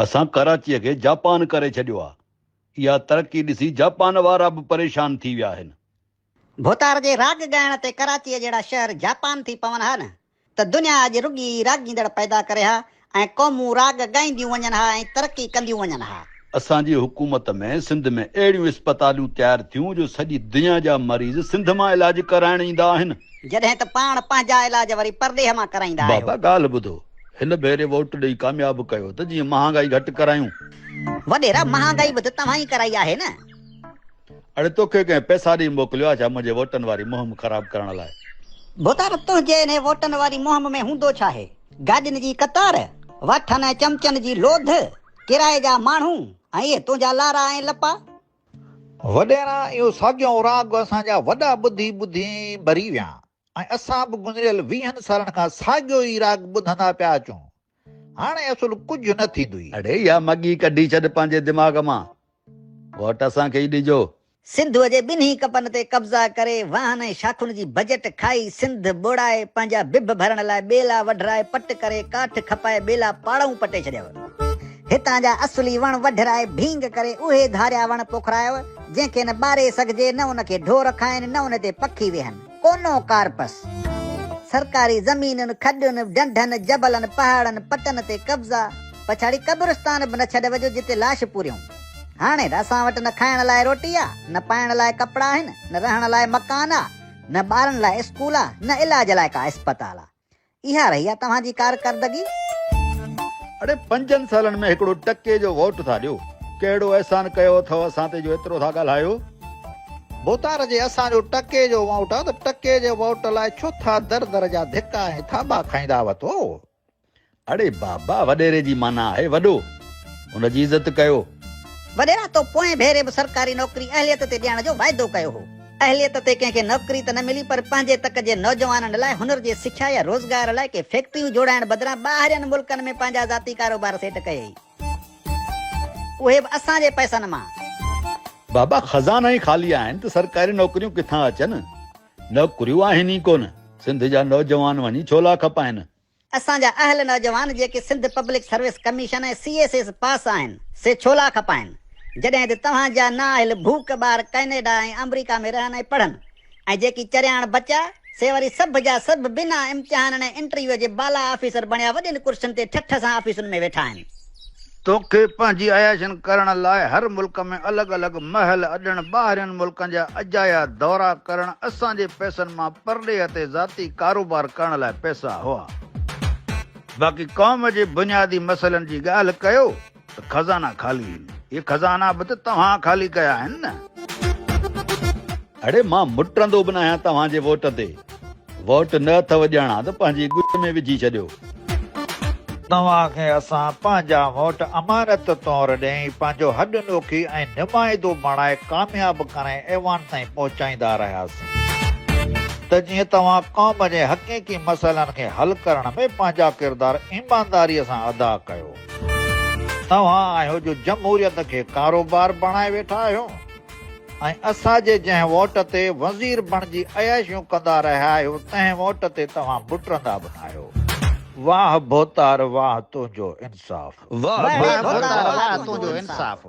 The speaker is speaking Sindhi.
اسان ڪراچيء کي جاپان ڪري ڇڏيو آ. اها ترقي ڏسي جاپان وارا به پريشان ٿي ويا آهن. ڀوتار جي راڳ ڳائڻ تي ڪراچيء جهڙا شهر جاپان ٿي پون ها نه ته دنيا اڄ رڳي ئي راڳيندڙ پيدا ڪري ها ۽ قومون راڳ ڳائينديون وڃن ها ۽ ترقي ڪنديون وڃن ها. اسان جي حڪومت ۾ سنڌ ۾ اهڙيون اسپتاليون تيار ٿيون جو سڄي دنيا جا مريض سنڌ مان علاج ڪرائڻ ايندا آهن. جڏهن ته پاڻ پنهنجا علاج وري پرڏيهه مان ڪرائيندا آهيو. بابا ڳالهه ٻڌو، هن ڀيري ووٽ ڏئي ڪامياب ڪيو ته جيئن مهانگائي گهٽ ڪرايون. وڏيرا مهانگائي به ته توهان ئي ڪرائي آهي نه. اڙي توکي ڪنهن پئسا ڏئي موڪليو آهي ڇا منهنجي ووٽن واري مهم خراب ڪرڻ لاء. ڀوتار تنهنجي انهي ووٽن واري مهم ۾ هوندو ڇاهي؟ گاڏين جي قطار، واٺن ۽ چمچن جي لوڌ، ڪرائي جا ماڻهو ۽ اهي تنهنجا لارا ۽ لپا. وڏيرا اهو ساڳيو راڳ اسان جا وڏا ٻڌي ٻڌي ڀري ويا ۽ اسان به گذريل ويهن سالن کان ساڳيو ئي راڳ ٻڌندا پيا اچون. هاڻي اصل ڪجهه نه ٿيندوئي. اڙي اها مڳي ڪڍي ڇڏ پنهنجي دماغ مان. ووٽ اسان کي ئي ڏجو. سنڌوء جي ٻنهي ڪپن تي قبضا ڪري، واهن ۽ شاخن جي بجيٽ کائي، سنڌ ٻوڙائي، پنهنجا بڀ ڀرڻ لاء ٻيلا وڍرائي پٽ ڪري، ڪاٺ کپائي ٻيلا پاڙئون پٽي ڇڏيو. هتان جا اصلي وڻ وڍرائي ڀينگ ڪري اهي ڌاريا وڻ پوکرايو، جنهن کي نه ٻاري سگهجي، نه ان کي ڍور کائين، نه ان تي پکي ويهن. ڪونو ڪارپس. سرڪاري زمينن، کڏن، ڍنڍن، جبلن، پهاڙن، پٽن تي قبضا، پڇاڙي قبرستان به نه ڇڏيو جو جتي لاش پوريون. هاڻي ته اسان وٽ نه کائڻ لاء روٽي آ، نه پائڻ لاء ڪپڙا آهن، نه رهڻ لاء مڪان آ، نه ٻارن لاء اسڪول آ، نه علاج لاء ڪا اسپتال آ. اها رهي آ توهان جي ڪارڪردگي؟ اڙي پنجن سالن ۾ هڪڙو ٽڪي جو ووٽ ٿا ڏيو، ڪهڙو احسان ڪيو اٿئو اسان تي جو ايترو ٿا ڳالهايو؟ ڀوتار جي اسان جو ٽڪي جو ووٽ آ ته ٽڪي جي ووٽ لاء ڇو ٿا در در جا ڌڪا ۽ ٿاٻا کائيندا وتو؟ اڙي بابا وڏيري جي معنيٰ آهي وڏو، ان جي عزت ڪيو. وڏيرا تو پوئين ڀيري به سرڪاري نوڪري اهليت تي ڏيڻ جو واعدو ڪيو هو. اهليت تي ڪنهن کي نوڪري ته نه ملي پر پنهنجي تڪ جي نوجوانن لاء هنر جي سکيا يا روزگار لاء ڪي فيڪٽريون جوڙائڻ بدران ٻاهرين ملڪن ۾ پنهنجا ذاتي ڪاروبار سيٽ ڪيئي. اهي به اسان جي پئسن مان. بابا خزانا ئي خالي آهن ته سرڪاري نوڪريون ڪٿان اچن؟ نوڪريون آهن ئي ڪونه، سنڌ جا نوجوان وڃي ڇولا کپائن. اسان جا اهل نوجوان جيڪي Sindh public service commission ۽ C S S pass آهن سي ڇولا کپائن جڏهن ته توهان جا نااهل ڀوڪ ٻار ڪئنيڊا ۽ آمريڪا ۾ رهن ۽ پڙهن ۽ جيڪي چرياڻ بچيا سي وري سڀ جا سڀ بنا امتحانن ۽ انٽرويو جي بالا آفيسر بڻيا وڏين ڪرسين تي ٺٺ سان آفيسن ۾ ويٺا آهن. توکي پنهنجي عياشين ڪرڻ لاء هر ملڪ ۾ الڳ الڳ محل اڏڻ، ٻاهرين ملڪن جا اجايا دورا ڪرڻ، اسان جي پئسن مان پرڏيهه تي ذاتي ڪاروبار ڪرڻ لاء پئسا هئا. باقي قوم جي بنيادي مسئلن جي ڳالهه ڪيو ته خزانا خالي آهن. اهي خزانا به ته توهان خالي ڪيا آهن نه. اڙي مان مٽندو به ناهيان توهان جي ووٽ تي. ووٽ نه اٿئو ڏيڻا ته پنهنجي ڳچ ۾ وجهي ڇڏيو. توهان کي اسان پنهنجا ووٽ امانت طور ڏئي پنهنجو هڏ ڏوکي ۽ نمائندو بڻائي ڪامياب ڪرائي ايوان تائين پهچائيندا رهياسين ته جيئن توهان قوم جي حقيقي مسئلن کي حل ڪرڻ ۾ پنهنجا ڪردار ايمانداري سان ادا ڪيو. توهان آهيو جو جمهوريت کي ڪاروبار بڻائي ويٺا آهيو. ۽ اسان جي جنهن ووٽ تي وزير بڻجي عياشيون ڪندا رهيا آهيو تنهن ووٽ تي توهان مٽرندا به ناهيو. واهه ڀوتار واهه تنهنجو انصاف. واهه ڀوتار واهه تنهنجو انصاف.